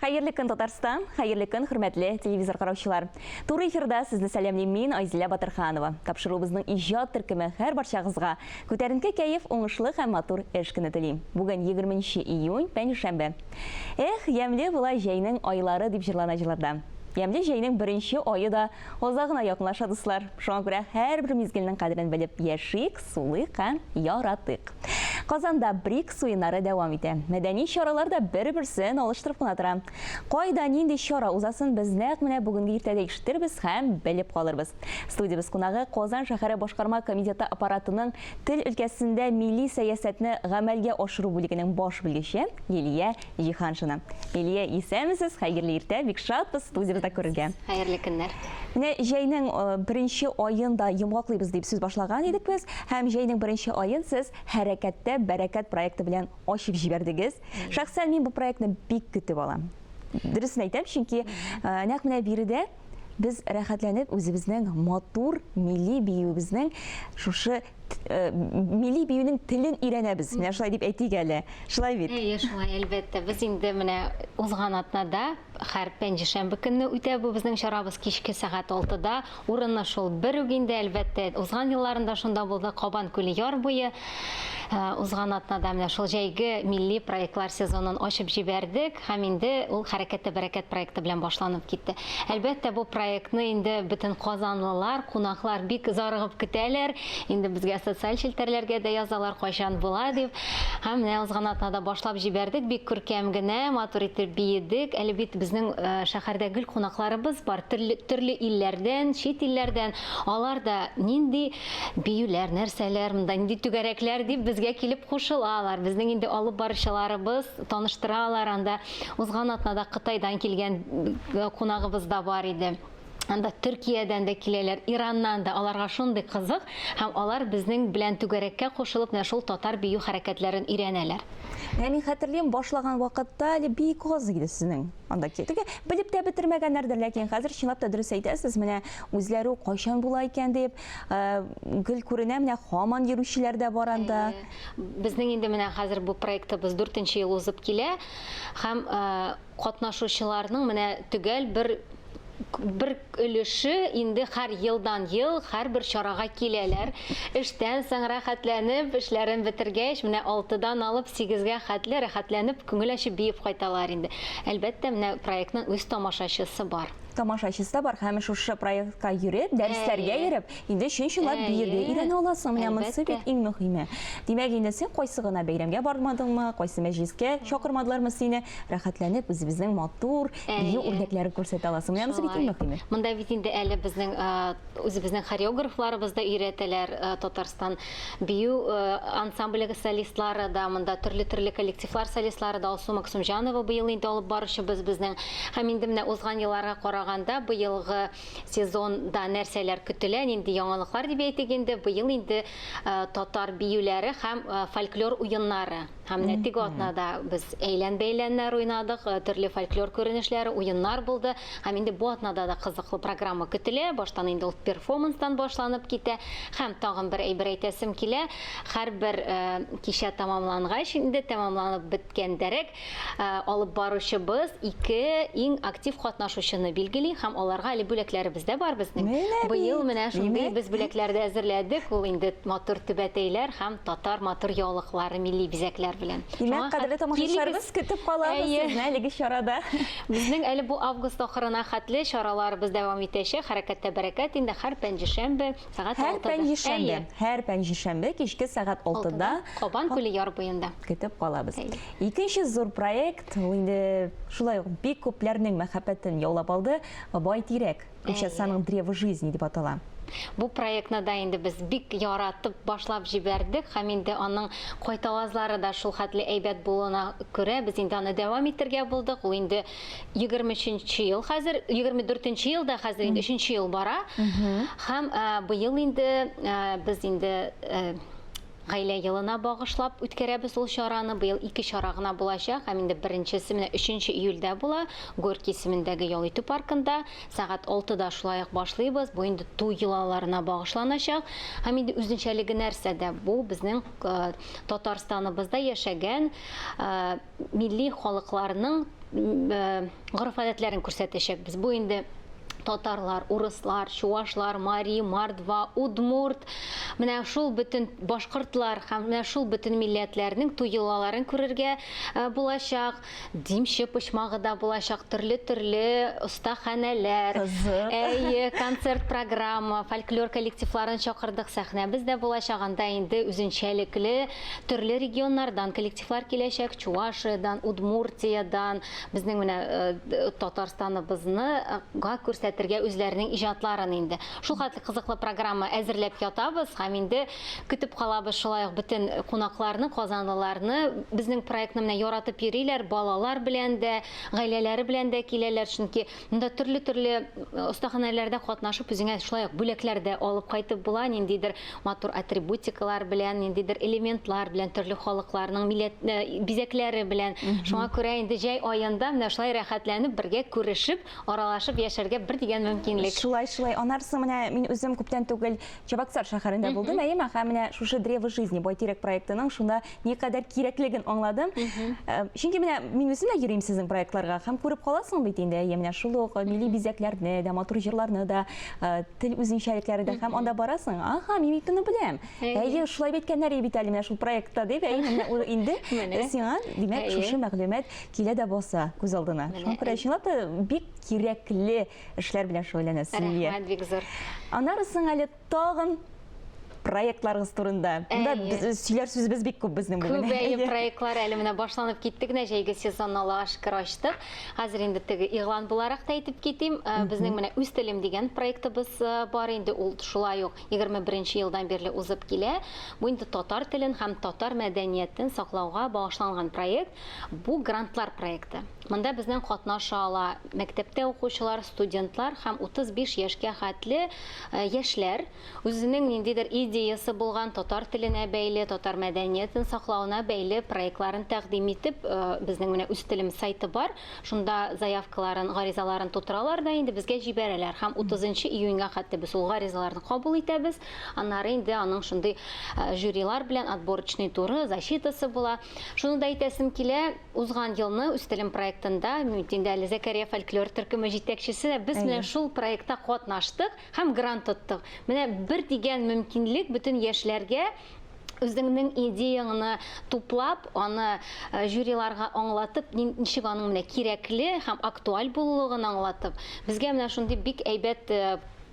Хәерле көн, Татарстан! Хәерле көн, хөрмәтле телевизор караучылар! Туры эфирда сезне сәламлим мин, Айзилә Батырханова. Тапшыруыбызның иҗат төркеме һәр барчагызга күтәренке кәеф, уңышлы һәм матур эш көне телим. Бүген 20 июнь, пәнҗешәмбе. Эх, ямьле була җәйнең айлары, дип җырлана җырларда. Ямьле җәйнең беренче ае да азагына якынлаша, дуслар. Шуңа күрә һәрбер мизгелнең кадерен белеп яшик, сулыйк һәм яратыйк. Казанда БРИКС уеннары дәвам итә. Мәдәни чаралар да бер-берсен алыштырып кына тора. Кайда нинди чара узасын без нәкъ менә бүгенге иртәдә ишетербез һәм белеп калырбыз. Студиябез кунагы Казан шәһәре башкарма комитеты аппаратының тел өлкәсендә милли сәясәтне гамәлгә ашыру бүлегенең баш белгече Лилия Җиһаншина. Лилия, исәнмесез, хәерле иртә, бик шатбыз студиябездә күрергә. Хәерле көннәр. Менә җәйнең э, беренче аен да йомгаклыйбыз дип сүз башлаган идек без. Һәм җәйнең беренче аен сез Хәрәкәттә бәрәкәт проекты белән ачып җибәрдегез. Шәхсән мин бу проектны бик көтеп алам. Дөресен әйтәм, чөнки э, нәкъ менә биредә без рәхәтләнеп үзебезнең матур милли биюебезнең шушы Э, милли биюнең телен өйрәнәбез. Менә шулай дип әйтик әле. Шулай бит? Әйе, шулай, әлбәттә. Без инде менә узган атнада һәр пәнҗешәмбе көнне үтә бу безнең чарабыз кичке сәгать 6-да. Урыны шул бер үк инде, әлбәттә. Узган елларында шунда булды Кабан күле яр буе. Э, узган атнада менә шул җәйге милли проектлар сезонын ачып җибәрдек һәм инде ул Хәрәкәттә бәрәкәт проекты белән башланып китте. Әлбәттә, бу проектны инде бөтен казанлылар, кунаклар бик зарыгып көтәләр. Инде безгә социаль челтәрләргә дә язалар, кайчан була дип. Һәм менә узган атнада башлап җибәрдек, бик күркәм генә, матур итеп биедек. Әле бит безнең э, шәһәрдә гел кунакларыбыз бар, төрле, төрле илләрдән, чит илләрдән. Алар да нинди биюләр, нәрсәләр монда, нинди түгәрәкләр дип безгә килеп кушылалар. Безнең инде алып баручыларыбыз таныштыралар анда. Узган атнада Кытайдан килгән э, кунагыбыз да бар иде. Анда Төркиядән дә киләләр, Ираннан да. Аларга шундый кызык һәм алар безнең белән түгәрәккә кушылып, менә шул татар бию хәрәкәтләрен өйрәнәләр. Менә мин хәтерлим, башлаган вакытта әле бик аз иде сезнең анда теге белеп тә бетермәгәннәрдер, ләкин хәзер чынлап та дөрес әйтәсез, менә үзләре үк кайчан була икән дип, э, гел күренә, менә һаман йөрүчеләр дә бар анда. Безнең инде менә хәзер бу проектыбыз дүртенче ел узып килә һәм э, катнашучыларның менә төгәл бер бер өлеше инде һәр елдан ел һәрбер чарага киләләр. Эштән соң рәхәтләнеп, эшләрен бетергәч, менә 6-дан алып 8-гә хәтле рәхәтләнеп, күңел ачып биеп кайталар инде. Әлбәттә, менә проектның үз тамашачысы бар. Тамашачысы да бар һәм шушы проектка йөреп, дәресләргә йөреп, инде чын-чынлап биергә өйрәнә аласың. Менә монысы бит иң мөһиме. Димәк, инде син кайсы гына бәйрәмгә бармадыңмы, кайсы мәҗлескә чакырмадылармы сине, рәхәтләнеп үзебезнең матур бию үрнәкләрен күрсәтә аласың. Менә монысы бит иң мөһиме. Монда бит инде әле безнең үзебезнең хореографларыбыз да өйрәтәләр, Татарстан бию ансамбле солистлары да, монда төрле-төрле коллективлар солистлары да, Алсу Максумҗанова быел инде алып баручыбыз безнең. Һәм инде менә узган елларга караганда быелгы сезонда нәрсәләр көтелә, нинди яңалыклар дип әйтик инде, быел инде татар биюләре һәм фольклор уеннары. Һәм менә теге атнада без әйлән-бәйләннәр уйнадык, төрле фольклор күренешләре, уеннар булды. Һәм инде бу атнада да кызыклы программа көтелә. Баштан инде ул перформанстан башланып китә. Һәм тагын бер әйбер әйтәсем килә. Һәрбер кичә тәмамлангач, инде тәмамланып беткәндәрәк, Алып баручыбыз ике иң актив катнашучыны билгели һәм аларга әле бүләкләребез дә бар безнең. Менә Быел бит, менә шундый димәк. без бүләкләр дә әзерләдек. Ул инде матур түбәтәйләр һәм татар матур яулыклары, милли бизәкләр белән. Димәк, Шуңа кадерле хәт- тамашачыларыбыз, килегез. көтеп калабыз Әйе. сезне әлеге чарада. Безнең әле бу август ахырына хәтле чараларыбыз дәвам итәчәк. Хәрәкәттә бәрәкәт инде һәр пәнҗешәмбе сәгать Һәр 6-да. пәнҗешәмбе, Әйе. һәр пәнҗешәмбе кичке сәгать 6-да Кабан күле яр буенда. Көтеп калабыз. Әйе. Икенче зур проект, ул инде шулай ук бик күпләрнең мәхәббәтен яулап алды, Байтирәк, Русчасы Древо жизни дип атала. Бу проектны да инде без бик яратып башлап җибәрдек һәм инде аның кайтавазлары да шул хәтле әйбәт булуына күрә без инде аны дәвам итергә булдык. Ул инде 23 ел хәзер, 24 елда хәзер инде 3 ел бара. Һәм быел инде без инде Гаилә елына багышлап үткәрәбез ул чараны. Быел ике чара гына булачак. Һәм инде беренчесе менә 3 июльдә була. Горький исемендәге ял итү паркында. Сәгать 6-да шулай ук башлыйбыз. Бу инде туй йолаларына багышланачак. Һәм инде үзенчәлеге нәрсәдә? Бу безнең Татарстаныбызда яшәгән милли халыкларның гореф-гадәтләрен күрсәтәчәкбез. Бу инде татарлар, урыслар, чуашлар, мари, мордва, удмурт, менә шул бөтен башкортлар һәм менә шул бөтен милләтләрнең туй йолаларын күрергә э, булачак. Димче почмагы да булачак, төрле-төрле остаханәләр. Кызык. Әйе, концерт программа, фольклор коллективларын чакырдык, сәхнәбез дә булачак. Анда инде үзенчәлекле төрле регионнардан коллективлар киләчәк, Чувашиядән, Удмуртиядән, безнең менә э, Татарстаныбызны э, га күрсәтергә үзләренең иҗатларын инде. Шул хәтле кызыклы программа әзерләп ятабыз һәм инде көтеп калабыз шулай ук бөтен кунакларны, казанлыларны. Безнең проектны менә яратып йөриләр, балалар белән дә, гаиләләре белән дә киләләр, чөнки монда төрле-төрле э, остаханәләрдә катнашып үзеңә шулай ук бүләкләр дә алып кайтып була, ниндидер матур атрибутикалар белән, ниндидер элементлар белән, төрле халыкларның милләт э, бизәкләре белән. Шуңа күрә инде җәй аенда менә шулай рәхәтләнеп бергә күрешеп, аралашып яшәргә бер дигән мөмкинлек. Шулай, шулай. Аннары соң менә мин үзем күптән түгел Чабаксар шәһәрендә булдым, әйеме? Һәм менә шушы Древо жизни Байтирәк проектының шунда никадәр кирәклеген аңладым. Э, чөнки менә мин үзем дә йөрим сезнең проектларга һәм күреп каласың бит инде, әйе, менә шул ук милли бизәкләрне дә, матур җырларны да, э, тел үзенчәлекләре дә һәм анда барасың, аха, мин бит моны беләм. Әйе, шулай бит әйткәннәр бит әле менә шул проектта дип, әйе, менә ул инде сиңа, димәк, шушы мәгълүмат килә дә баса күз алдына. Шуңа күрә чынлап та бик кирәкле эшләр белән шөгыльләнәсез, Лилия. Рәхмәт бик зур. Аннары соң әле тагын проектларыгыз турында. Монда сөйләр сүзебез бик күп безнең бүген. Күп әйе проектлар әле менә башланып китте генә, җәйге сезонны Аллага шөкер ачтык. Хәзер инде теге игълан буларак та әйтеп китим. Э, безнең менә Үз телем дигән проектыбыз э, бар инде, ул шулай ук 21 елдан бирле узып килә. Бу инде татар телен һәм татар мәдәниятен саклауга багышланган проект. Бу грантлар проекты. Монда безнең катнаша ала мәктәптә укучылар, студентлар һәм 35 яшькә хәтле э, яшьләр. Үзенең ниндидер идеясы булган татар теленә бәйле, татар мәдәниятен саклауына бәйле проектларын тәкъдим итеп, э, безнең менә Үз телем сайты бар, шунда заявкаларын, гаризаларын тутыралар да инде безгә җибәрәләр. Һәм 30 июньгә хәтле без ул гаризаларны кабул итәбез. Аннары инде аның шундый э, жюрилар белән отборочный туры, защитасы була. Шуны да әйтәсем килә, Узган елны Үз телем проектында, мин бит инде әле Зәкәрия фольклор төркеме җитәкчесе дә, без менә шул проектта катнаштык һәм грант тоттык. Менә бер дигән мөмкинлек бөтен яшьләргә үзеңнең идеяңны туплап, аны э, жюриларга аңлатып, ничек аның менә кирәкле һәм актуаль булулыгын аңлатып, безгә менә шундый бик әйбәт э,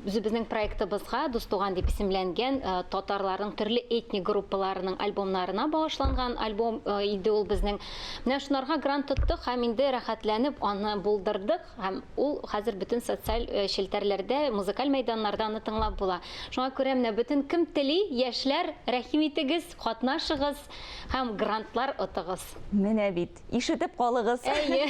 Үзебезнең проектыбызга Дустуган дип исемләнгән э, татарларның төрле этник группаларының альбомнарына багышланган альбом э, иде ул безнең. Менә шунарга грант тоттык һәм инде рәхәтләнеп аны булдырдык һәм ул хәзер бөтен социаль э, челтәрләрдә, музыкаль мәйданнарда аны тыңлап була. Шуңа күрә менә бөтен кем тели, яшьләр, рәхим итегез, катнашыгыз һәм грантлар отыгыз. Менә бит, ишетеп калыгыз. Әйе.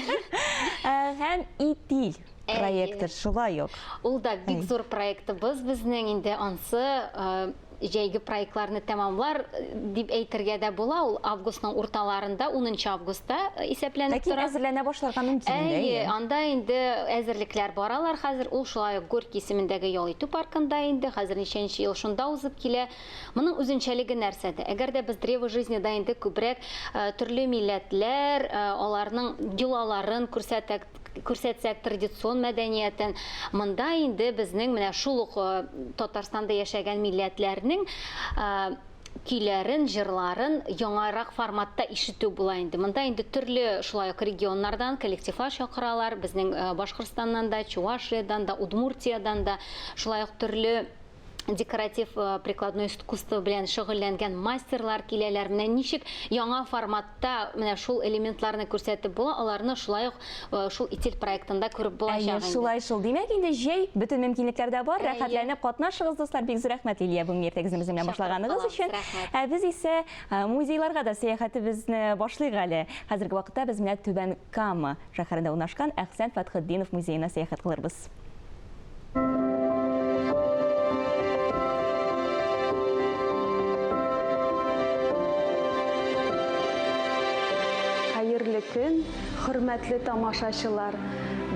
Һәм Итил проекты шулай ук. Ул да бик зур проектыбыз безнең инде ансы э, җәйге проектларны тәмамлар э, дип әйтергә дә була. Ул августның урталарында, 10 августта э, исәпләнеп Ләкин тора. әзерләнә башларга мөмкин инде. Әйе, анда инде әзерлекләр баралар хәзер. Ул шулай ук Горький исемендәге ял итү паркында инде хәзер ничәнче ел шунда узып килә. Моның үзенчәлеге нәрсәдә? Әгәр дә без Древо жизнида инде күбрәк төрле милләтләр, аларның йолаларын күрсәтәк, күрсәтсәк традицион мәдәниятен, монда инде безнең менә шул ук э, Татарстанда яшәгән милләтләрнең э, көйләрен, җырларын яңарак форматта ишетү була инде. Монда инде төрле шулай ук регионнардан коллективлар чакыралар. Безнең э, Башкортстаннан да, Чувашиядан да, Удмуртиядан да шулай ук төрле декоратив э, прикладной искусство белән шөгыльләнгән мастерлар киләләр. Менә ничек яңа форматта менә шул элементларны күрсәтеп була, аларны шулай ук э, шул Итил проектында күреп булачак инде. Шулай шул. Димәк, инде җәй бөтен мөмкинлекләр дә бар. Рәхәтләнеп катнашыгыз, дуслар. Бик зур рәхмәт, Лилия, бүгенге иртәгезне безнең белән башлаганыгыз өчен. Ә без исә э, музейларга да сәяхәтебезне башлыйк әле. Хәзерге вакытта без менә Түбән Кама шәһәрендә урнашкан Әхсән Фәтхетдинов музеена сәяхәт кылырбыз. Хәерле көн, хөрмәтле тамашачылар!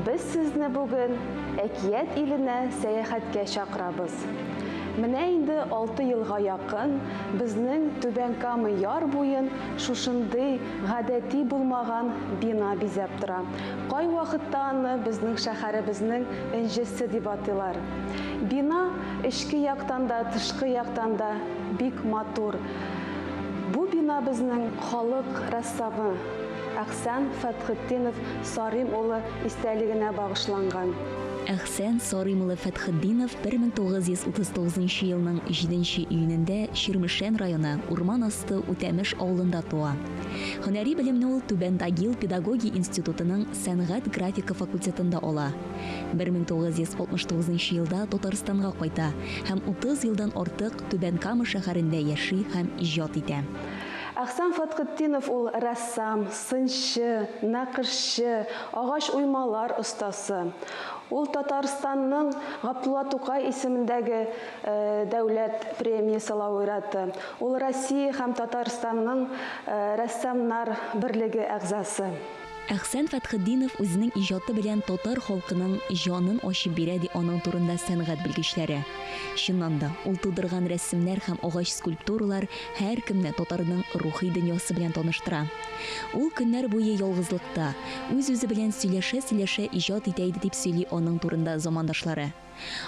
Без сезне бүген әкият иленә сәяхәткә чакырабыз. Менә инде 6 елга якын безнең Түбән Кама яр буен шушындый гадәти булмаган бина бизәп тора. Кайвакытта аны безнең шәһәребезнең энҗесе дип атыйлар. Бина эчке яктан да, тышкы яктан да бик матур. Бу бина безнең халык рәссамы Әхсән Фәтхетдинов Сарим улы истәлегенә багышланган. Әхсән Сарим улы Фәтхетдинов 1939 елның 7 июнендә Чирмешән районы Урман асты Үтәмеш авылында туа. Һөнәри белемне ул Түбән Тагил педагогия институтының сәнгать-графика факультетында ала. 1969 елда Татарстанга кайта һәм 30 елдан артык Түбән Кама шәһәрендә яши һәм иҗат итә. Әхсән Фәтхетдинов ул рәссам, сынчы, нәкышчы, агач уймалар остасы. Ул Татарстанның Габдулла Тукай исемендәге дәүләт премиясе лауреаты. Ул Россия һәм Татарстанның рәссамнар берлеге әгъзасы. Әхсән Фәтхетдинов үзенең иҗаты белән татар халкының җанын ачып бирә, ди аның турында сәнгать белгечләре. Чыннан да, ул тудырган рәсемнәр һәм агач скульптуралар һәркемне татарның рухи дөньясы белән таныштыра. Ул көннәр буе ялгызлыкта, үз-үзе белән сөйләшә-сөйләшә иҗат итә иде, дип сөйли аның турында замандашлары.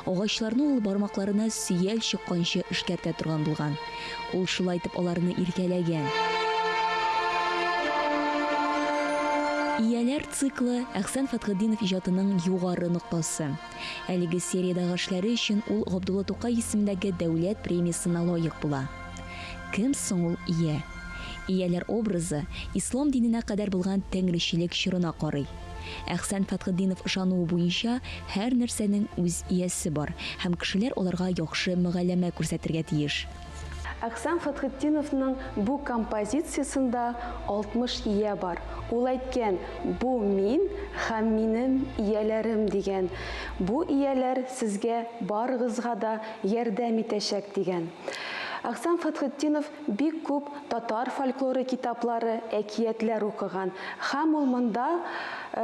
Агачларны ул бармакларына сөял чыкканчы эшкәртә торган булган. Ул шулай итеп аларны иркәләгән. Ияләр циклы Әхсән Фәтхетдинов иҗатының югары ноктасы. Әлеге сериядәге эшләре өчен ул Габдулла Тукай исемендәге дәүләт премиясенә лаек була. Кем соң ул ия? Ияләр образы ислам диненә кадәр булган тәңречелек чорына карый. Әхсән Фәтхетдинов ышануы буенча, һәр нәрсәнең үз иясе бар һәм кешеләр аларга яхшы мөгаләмә күрсәтергә тиеш. Әхсән Фәтхетдиновның бу композициясендә 60 ия бар. Ул әйткән, бу мин һәм минем ияләрем дигән. Бу ияләр сезгә барыгызга да ярдәм итәчәк дигән. Әхсән Фәтхетдинов бик күп татар фольклоры китаплары, әкиятләр укыган. Һәм ул монда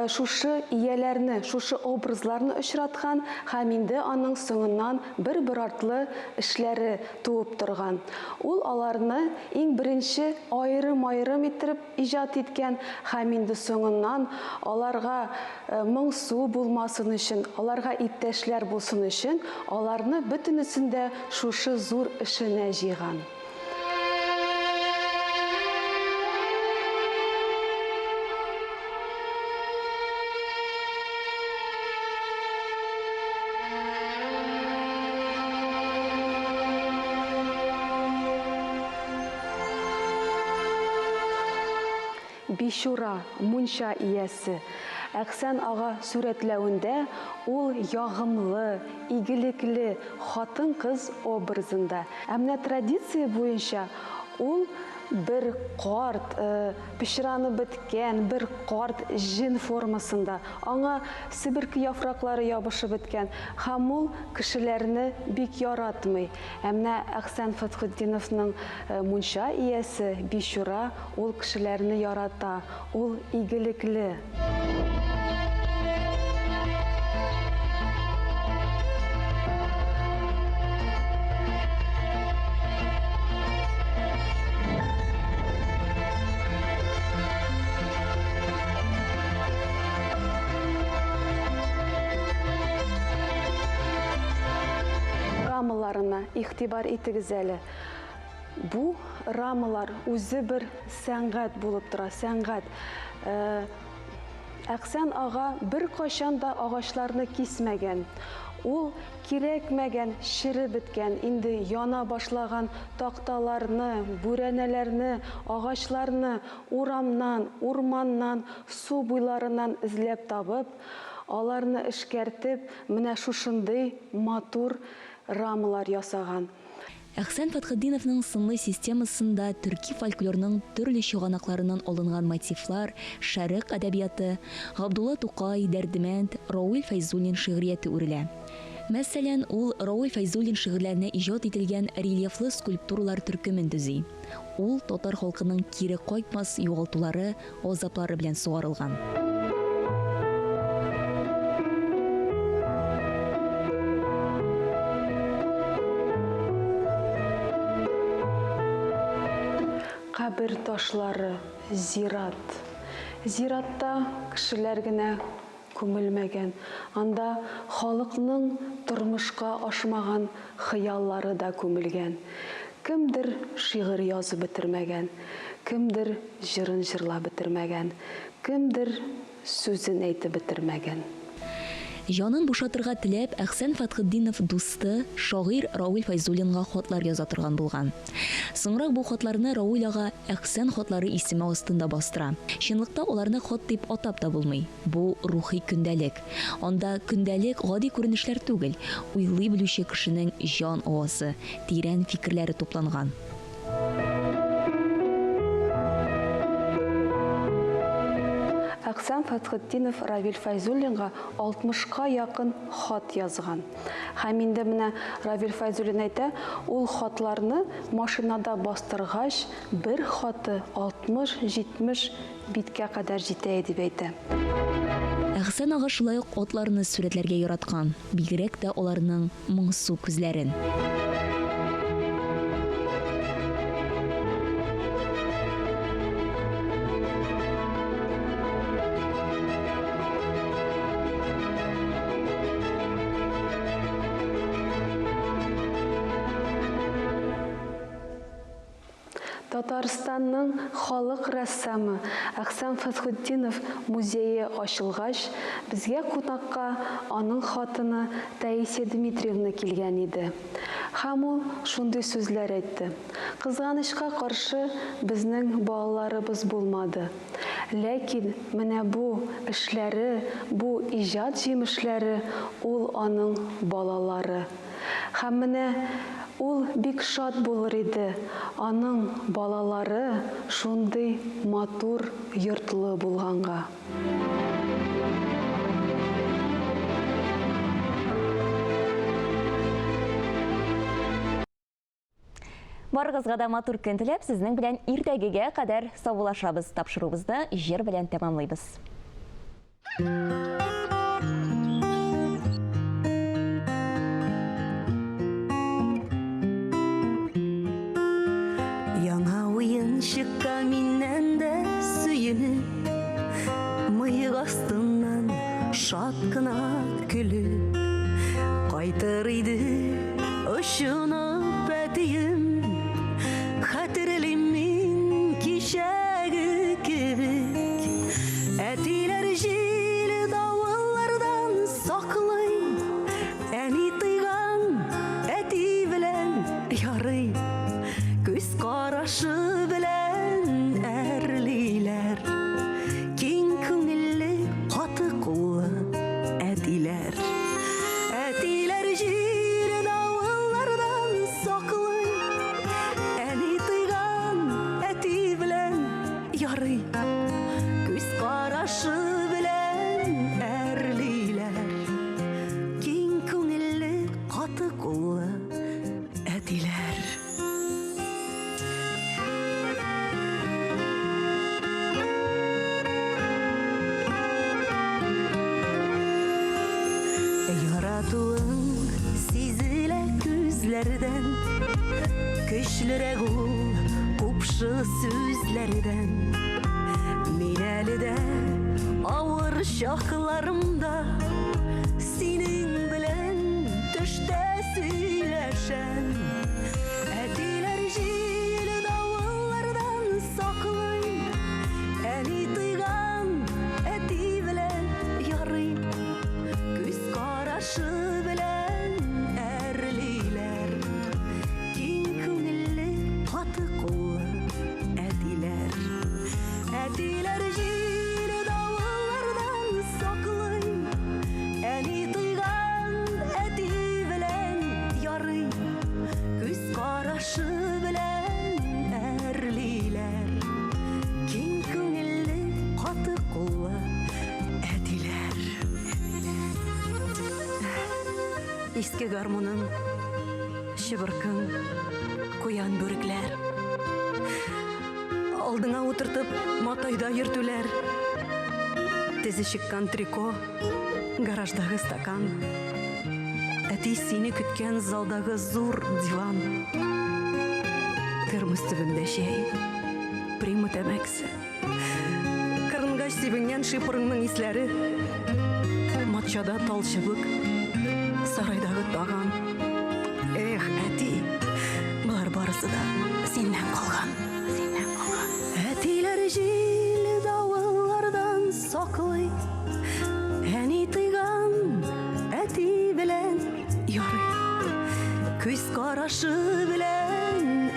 шушы ияләрне, шушы образларны очраткан һәм инде аның соңыннан бер-бер артлы эшләре туып торган. Ул аларны иң беренче аерым-аерым иттереп иҗат иткән һәм инде соңыннан аларга моңсу булмасын өчен, аларга иптәшләр булсын өчен, аларны бөтенесен дә шушы зур эшенә җыйган. Бичура, мунча иясе. Әхсән ага сурәтләвендә ул ягымлы, игелекле хатын-кыз образында. Ә менә традиция буенча ул бер карт, пычранып беткән, бер карт җен формасында. Аңа себерке яфраклары ябышып беткән һәм ул кешеләрне бик яратмый. Ә менә Әхсән Фәтхетдиновның мунча иясе Бичура ул кешеләрне ярата, ул игелекле. Рамаларына игътибар итегез әле. Бу рамалар үзе бер сәнгать булып тора, сәнгать. Әхсән ага беркайчан да агачларны кисмәгән. Ул кирәкмәгән, череп беткән, инде яна башлаган такталарны, бүрәнәләрне, агачларны урамнан, урманнан, су буйларыннан эзләп табып, аларны эшкәртеп, менә шушындый матур рамалар ясаган. Әхсән Фәтхетдиновның сынлы системасында төрки фольклорның төрле чыганакларыннан алынган мотивлар, шәрык әдәбияты, Габдулла Тукай, Дәрдемәнд, Равил Фәйзуллин шигърияте үрелә. Мәсәлән, ул Равил Фәйзуллин шигырьләренә иҗат ителгән рельефлы скульптуралар төркемен төзи. Ул татар халкының кире кайтмас югалтулары, азаплары белән сугарылган. Кабер ташлары, зират. Зиратта кешеләр генә күмелмәгән, анда халыкның тормышка ашмаган хыяллары да күмелгән. Кемдер шигырь язып бетермәгән, кемдер җырын җырлап бетермәгән, кемдер сүзен әйтеп бетермәгән. Җанын бушатырга теләп, Әхсән Фәтхетдинов дусты, шагыйрь Равил Фәйзуллинга хатлар яза торган булган. Соңрак бу хатларны Равил ага Әхсән хатлары исеме астында бастыра. Чынлыкта аларны хат дип атап та булмый. Бу, рухи көндәлек. Анда көндәлек гади күренешләр түгел, уйлый белүче кешенең җан авазы, тирән фикерләре тупланган. Әхсән Фәтхетдинов Равил Фәйзуллинга 60-ка якын хат язган. Һәм инде менә Равил Фәйзуллин әйтә, ул хатларны машинада бастыргач, бер хаты 60-70 биткә кадәр җитә иде дип әйтә. Әхсән ага шулай ук атларны сурәтләргә яраткан, бигрәк тә аларның моңсу күзләрен. Татарстанның халык рәссамы Әхсән Фәсхетдинов музее ачылгач, безгә кунакка аның хатыны Таисия Дмитриевна килгән иде. Һәм ул шундый сүзләр әйтте. Кызганычка каршы, безнең балаларыбыз булмады. Ләкин менә бу эшләре, бу иҗат җимешләре ул аның балалары. Һәм менә ул бик шат булыр иде, аның балалары шундый матур йортлы булганга. Барыгызга да матур көн теләп, сезнең белән иртәгегә кадәр саубуллашабыз. Тапшыруыбызны җыр белән тәмамлыйбыз. Яңа уенчыкка миннән дә сөенеп, Мыек астыннан шат кына көлеп, Кайтыр иде очынып әтием. Хәтерлим мин кичәге кебек, Әтиләр җил давыллардан саклый, Әни тыйган әти белән ярый, Күз карашы белән әрлиләр. Киң күңелле, каты куллы әтиләр. Әтиләр җил давыллардан саклый, Әни тыйган әти белән ярый, Күз карашы белән әрлиләр. Киң күңелле, каты куллы әтиләр. Яратуың сизелә күзләрдән, Көчлерәк ул купшы сүзләрдән. Мин әле дә авыр чакларымда Синең белән төштә сөйләшәм. Әтиләр җил давыллардан саклый, Әни тыйган әти белән ярый, Күз карашы белән әрлиләр. Киң күңелле, каты куллы әтиләр. Әтиләр җил давыллардан саклый, Әни тыйган әти белән ярый, Күз карашы белән әрлиләр. Киң күңелле, каты куллы әтиләр. Иске гармуның, чыбыркың, куян бүрекләр. Алдыңа утыртып, матайда йөртүләр. Тезе чыккан трико, гараждагы стакан. Әти сине көткән залдагы зур диван. Термос төбендә чәй. Тәмәкесе. Кырынгач сибенгән шипрыңның исләре. Матчада талчыбык, сарайдагы таган. Эх, әти, болар барысы да синнән калган. Синнән калган. Әтиләр җил давыллардан саклый. Әни тыйган әти белән ярый. Күз карашы белән.